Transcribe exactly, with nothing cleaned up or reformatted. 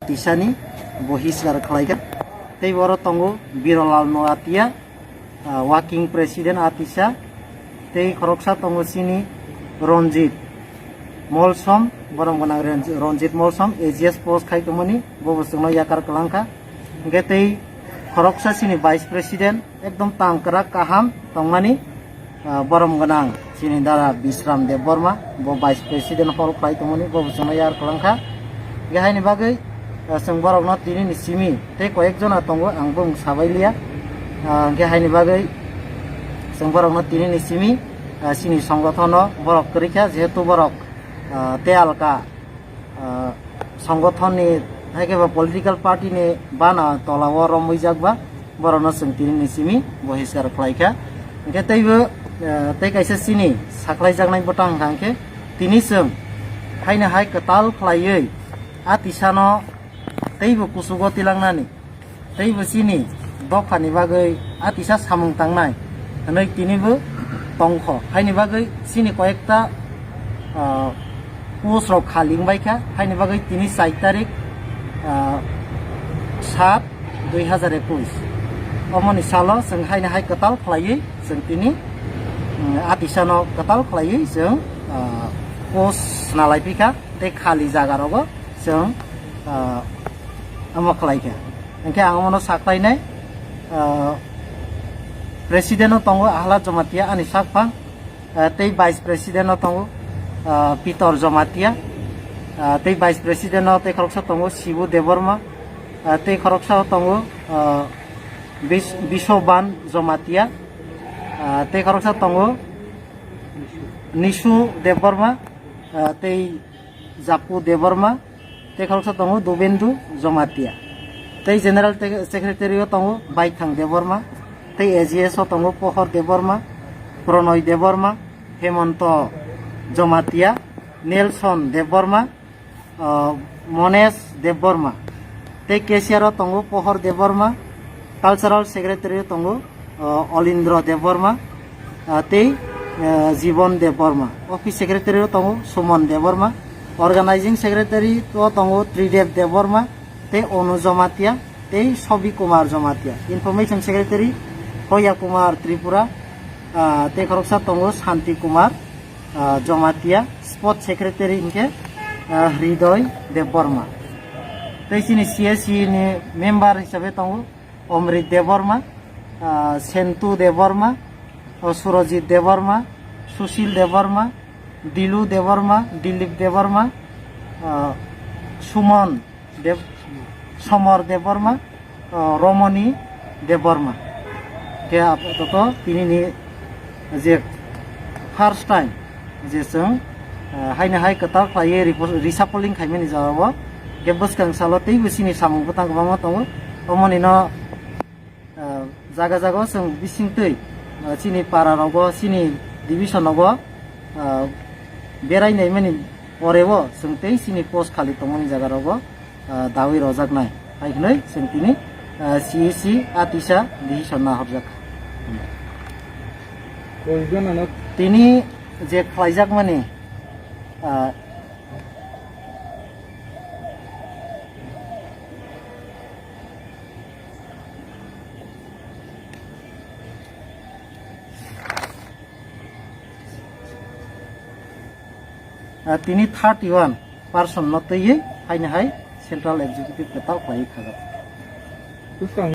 Tisani bohiskar khlaikha. Tei oro tongo Birolal Noatia, ah, working president a tisa. Tei khoroksa tongo chini Ranjit Molsom, borom gwnang Ranj-, Ranjit Molsom, A G S post khai tongmani, bo bo chwngno yakar kwlangkha. Hwnkhe tei khoroksa chini vice president, ekdom tangkrak kaham tongmani, ah, borom gwnang chini dara Bisram Debbarma, bo vice president hol khlai tongmani, bo bo chwngno yakar kwlangkha. Hwnkhe haini bagwi, ah, chwng borokno tinini simi tei koyek jona tongo, ang bung sabai liya. Ah, hwnkhe haini bagwi chwng borokno tinini simi, ah, chini songothono borok kwrwikha, jehetu borok, ah, tei alka, ah, songothonni, hai khe ba political party ni bana tola o romwi jak ba, borokno chwng tini ni simi bohiskar khlai kha. Hwnkhe teibo, ah, tei kaisa chini sakhlai jaknai bwtang hwnkha hwnkhe tini chwng haino hai kwtal khlaiwi a tisano teibo kuchugo tilangnani. Teibo chini dophani bagwi a tisa samung tangnai hwnwi tinibo tongkho. Haini bagwi chini koyekta, ah, post rok khali wngbaikha. Haini bagwi tini char tarik, ah, sat dui hazar ekush. Omoni salo chwng haino hai kwtal khlaiwi chwng tini, mm, a tisano kwtal khlaiwi chwng, ah, post nalaiphikha tei khali jaga rogo chwng, ah, omo khlai kha. Hwnkhe ang omono sakhlainai, ah, president o tongo Ahlad Jamatia ani sakphang, ah, tei vice president o tongo, ah, Pitor Jamatia, ah, tei vice president o tei khoroksa tongo Sibu Debbarma, ah, tei khoroksa o tongo, ah, Bis-, Bishoban Jamatia, ah, tei khoroksa tongo Nishu Debbarma, ah, tei Japu Debbarma, tei khoroksa tongo Dubendu Jamatia. Tei General te-, Secretary o tongo Baithang Debbarma, tei A G S o tongo Pohor Debbarma, Pronoy Debbarma, Hemonto Jamatia, Nelson Debbarma, ah, Monesh Debbarma. Tei cashier o tongo Pohor Debbarma, cultural secretary o tongo, ah, Olindro Debbarma, ah, tei, ah, Jibon Debbarma. Office secretary o tongo Sumon Debbarma. Organizing secretary o tongo Tridev Debbarma, tei Onu Jamatia, tei Sobi Kumar Jamatia. Information secretary Hoya Kumar Tripura, ah, tei khoroksa tongo Santi Kumar, ah, Jamatia, sport secretary hinkhe, ah, Hridoy Debbarma. Tei chini C S C ni member hisabe tongo Omrit Debbarma, ah, Sentu Debbarma, ah, Surojit Debbarma, Sushil Debbarma, Dilu Debbarma, Dilip Debbarma, ah, Sumon Deb-, Somor Debbarma, ah, Romoni Debbarma. Khe apatot tini ni je first time je chwng, ah, haino hai kwtal khlaiwi repo-, reshuffling khaimani jagao, khe bwskang salo teibo chini samung bwtang kwbangma tongo. Omoni no, ah, jaga jaga o chwng bisingtwi, ah, chini para rogo, chini division rogo, ah, berai naimani poreo chwng tei chini post khali tongmani jaga rogo, ah, dawi rojaknai. Hai hwnwi chwng tini, ah, C E C a tisa decision nahorjak. Koi jona no? Tini je khlaijakmani, ah, Ah, tini thirty one person no twiwi haino hai Central Executive kwtal khlaiwi khajak. Bwskang